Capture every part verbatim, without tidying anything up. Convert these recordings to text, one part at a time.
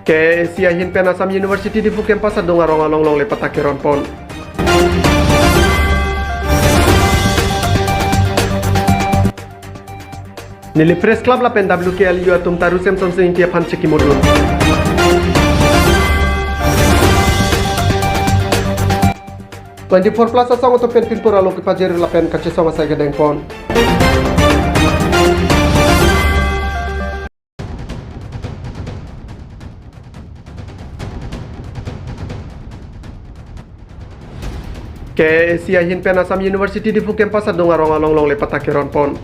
K A A C ahin pen Assam University Diphu campus adung arong along longle patta keron pon. Nilip Press Club lapen W K L U atum ta Ru Semsonsing Ingti aphan chekimodun. Twenty-four plus asong atum pen pinpur alo kepajir lapen kachesong asai kedeng pon. K A A C ahin pen Assam University Diphu campus adung arong along longle patta keron pon.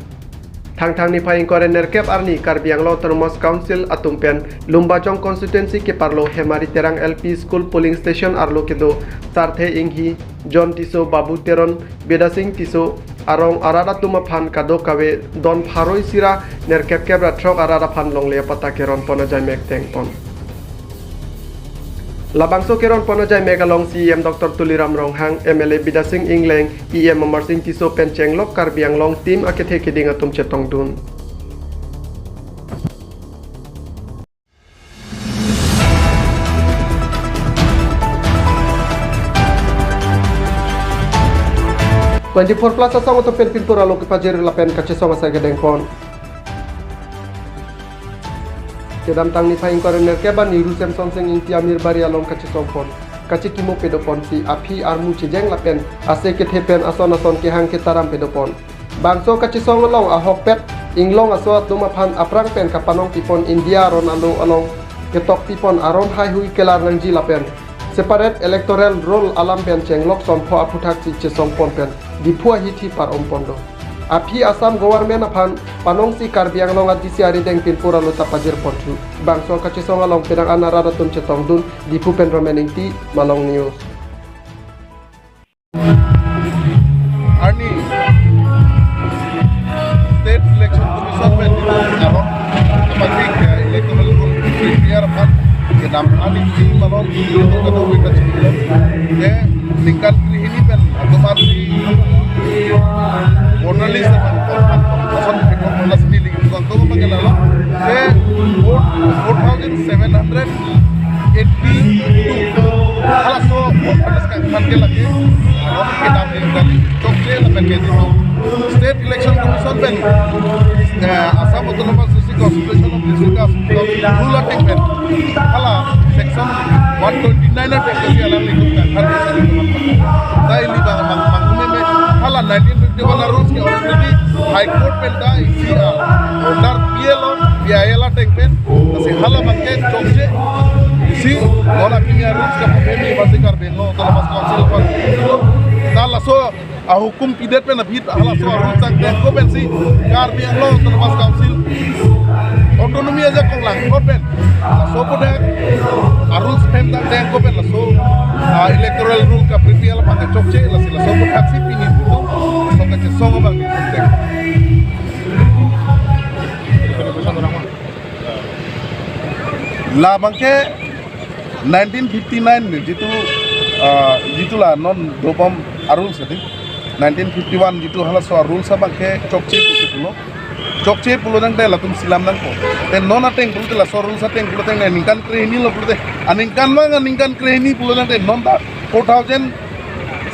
Thangthang niphai ingkoi ra nerkep arni Karbi Anglong Autonomous Council atum pen Lumbajong constituency keparlo Hemari Terang L P School polling station arlo kedo Sarthe Inghi, John Tisso, Babu Teron, Bidasing Tisso arong arat atum aphan kadokave don pharo isi ra nerkep kep ra throk arat aphan longle patta keron pon ajai mek deng pon. Labangso keron pon ajai mek along C E M Doctor Tuliram Ronghang, M L A Bidasing Engleng, E M Amarsing Tisso pen chenglok Karbi Anglong team akethe keding atum chetongdun. Twenty-four plus asong atum pen pinpur alo kepajir lapen kachesong asai kedeng pon. Kedamtang niphai ingkoi ra nerkep arni Ru Semsonsing Ingti amir bari along kachesong pon, kachekimo pedo ponsi aphi armu chejeng lapen ase kethe pen ason ason kehang ketaram pedo pon. Bangso kachesong along ahokpet inglong aso atum aphan aphrang pen kapanong pipon India aron alo along ketok pipon aron haihui kelar nangji lapen separate electoral roll alam pen chenglok sonpho aphuthak si chesong pon pen Diphu ahithi par-om pon do. Aphi Assam government aphan panongsi Karbi Anglong a D C arideng pinpur alo ta pajir ponthu. Bangso kachesong along penang an arat atum chetongdun. Diphu pen Romen Ingti, Malong News. Arni State Election Commission pen arong kepakik, eh, electoral roll prepare aphan kedam arni si malon kedo kedo wika chiklo. Ke ningkan krehini pen atum arsi voter list aphan kon kon koson pekon kolas ni ligi tukang tong apa ke lalo. Ke vote four thousand seven hundred eighty-two. Halaso voter list kangkhan ke lake arong kedam ni kali chokche lapen ke jitu. State Election Commission pen, eh, Assam Autonomous District Constitution of District Council rule ateng pen hala section one twenty-nine ateng ke si alam lingkung kangkhan ke si alam. Dai li bang bang bang me me hala nineteen fifty-one rules ke already High Court pen ta isi a order P L O, P I L ateng pen, lasi hala bang ke chokche isi, non akimi rules ke pahemi basi Karbi Anglong Autonomous Council pen. Ta laso ahukum pidet pen aphi halaso arules tang dengko pensi Karbi Anglong Autonomous Council autonomy ajakong langkot pen laso pudak arules pen tang dengko pen laso, ah, electoral roll ka prepare la pakai chokche lasi laso pudak si pini itu laso kachesong abang ni deng. Labang ke nineteen fifty-nine ni jitu, ah, jitu la non dobom arules adi. Nineteen fifty-one jitu halaso arules abang ke chokche pusi pulo. Chokche pulo tangte latum silam nangpo. Te non ateng pulote laso arules ateng pulo tangte ningkan krehini lo pulote. Aningkan mang aningkan krehini pulo tangte non ta four thousand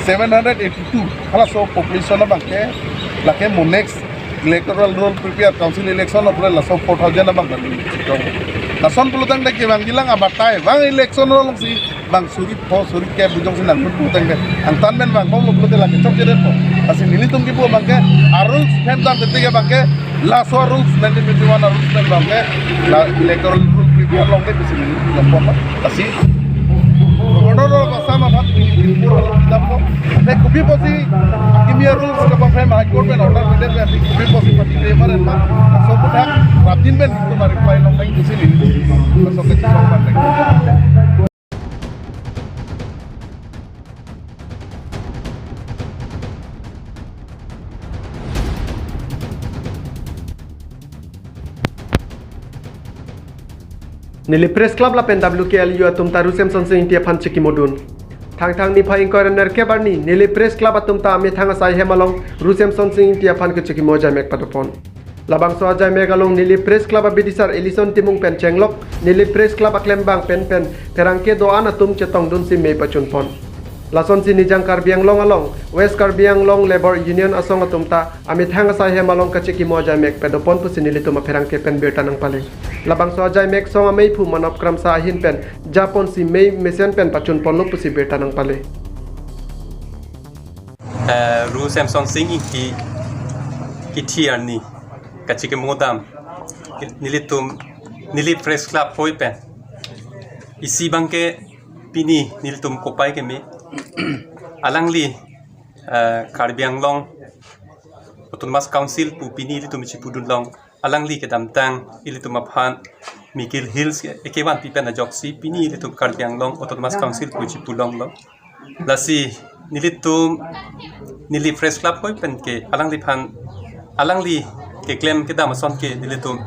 seven hundred eighty-two. Halaso population abang ke lake mo next electoral roll prepare council election apre laso four thousand abang tadi. Lason pulo tangte kevang bilang abatai bang election along si bang suri pho suri ke bujong si nang pulo tangte angtan men bang bom lo pulote lake chokche det po. Lasi nelitum kipu abang ke arules pen tangte ke abang ke laso arules nineteen fifty-one arules pen abang ke la electoral roll prepare along ke pusi nelitum bom. Lasi Governor of Assam aphan pini pinpur alo kedam ko. Te kopi pusi akimi arules ke bang pen High Court pen order pidet pen kopi pusi pati lema ren ma. Laso pudak rapjin pen itu ma reply long nang itu sini. Laso kachesong abang nang. Nilip Press Club lapen W K L U atum ta Ru Semsonsing Ingti aphan chekimodun. Thangthang niphai ingkoi ra nerkep arni Nilip Press Club atum ta amethang asai hem along Ru Semsonsing Ingti aphan kechekimo ajai mek padopon. Labangso ajaimek along Nilip Press Club abidisar Ellison Timung pen chenglok, Nilip Press Club aklembang pen pen pherangke do-an atum chetongdunsi mei pachunpon. Lasonsi Nijang Karbi Anglong along West Karbi Anglong Labour Union asong atum ta amethang asai hem along kachikimo ajaimek padopon pusi nelitum apherangke pen birta nangpale. Labangso ajaimek song ameiphu Manop Kramsa ahin pen japonsi mei mesen pen pachunponlo pusi birta nangpale. Eh, Ru Samson Sing Ingti kithi arni kachikimo dam nelitum Nilip Press Club hoi pen isi abangke pini nelitum kopai keme alangli, eh, Karbi Anglong Autonomous Council pu pini ilitum chipudun long, alangli kedamtang ilitum aphan Mikir Hills ke ekevan pipen ajoksi pini ilitum Karbi Anglong Autonomous Council pu chipulonglo. Lasi nelitum Nilip Press Club hoi pen ke alangliphan, alangli keklem kedam ason ke nelitum,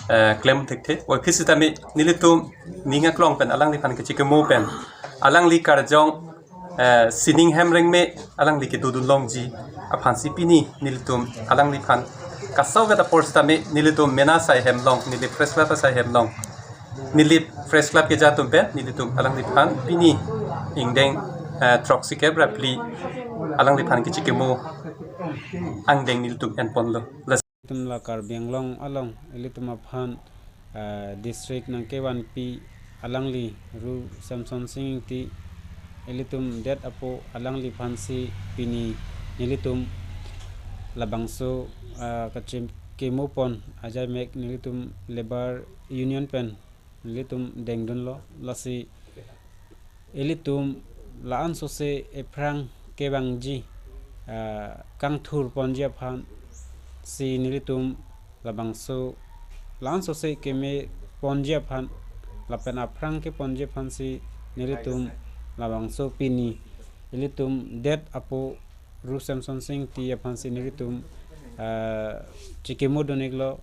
eh, klem thekthe. Oi, phi sitame nelitum ning aklong pen alangliphan kachikimo pen alangli karjong, eh, sining hem rengme alangli kedodun longji aphansi pini nelitum alangliphan kasavet apor sitame nelitum mena asai hem along, Nilip Press Club asai hem along, Nilip Press Club keja atum pen nelitum alangliphan pini ingdeng, eh, throksi kep ra phli alangliphan kachikimo angdeng nelitum enponlo. Lasi ilitum la Karbi Anglong along ilitum aphan, eh, district nangkevanpi alangli Ru Samson Sing Ingti, ilitum det apo alangliphansi pini nelitum labangso, eh, kachikimopon ajaimek nelitum Labour Union pen nelitum dengdunlo. Lasi ilitum la-an sose ephrang kevangji, ah, kangthurponji aphansi nelitum labangso la-an sose kemeponji aphan lapen aphrang keponji aphansi nelitum labangso pini ilitum det apo Ru Samson Sing Ingti aphansi nelitum, ah, chikimodun-iklo.